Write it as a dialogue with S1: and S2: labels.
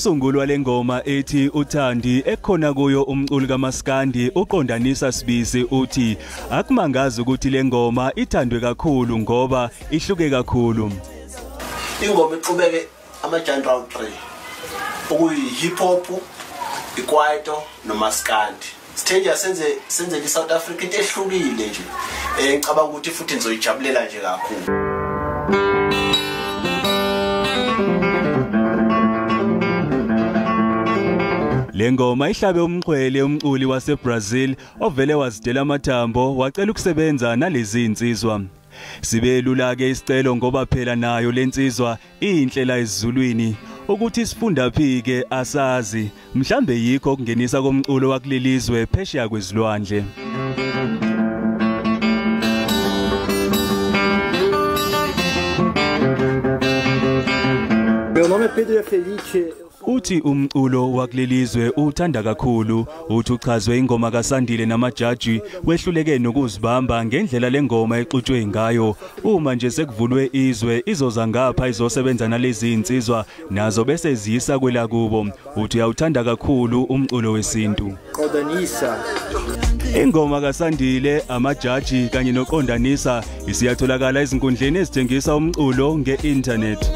S1: Umsunguli walengoma ethi uThandi ekhona kuyo umculi kaMaskandi uQondanisa Sibisi uthi akumangazi ukuthi lengoma ithandwe kakhulu ngoba ihluke kakhulu.
S2: Ingoma iqhubeke ama genre 3 okuyi hip hop, ikwaito noMaskandi. Sithenja senze iSouth Africa into ehlukile nje. Ngicabanga ukuthi futhi nizoyijabulela nje kakhulu.
S1: Lengoma ihlabe umxhwele umculi waseBrazil ovele wazidela amathambo wacela ukusebenza nalezi insizwa. Sibelula ke isicelo ngoba phela nayo lensizwa inhlela ezulwini ukuthi sifunda phi ke asazi, mhlambe yikho ukungenisa komculo wakulelizwe phesheya kwezilwandle.
S3: Meu nome é Pedro Felice.
S1: Uthi umculo wakulelizwe uthanda kakhulu, uthi uchazwe ingoma kaSandile namajaji wehluleke nokuzibamba ngendlela lengoma exutshwe ngayo. Uma nje sekuvulwe izwe izoza ngapha izosebenza nalezi insizwa nazo bese ziyisa kwelakubo. Uthi uyawuthanda kakhulu umculo wesintu. Ingoma kaSandile, amajaji kanye noQondanisa isiyatholakala ezinkundleni ezithengisa umculo nge-internet.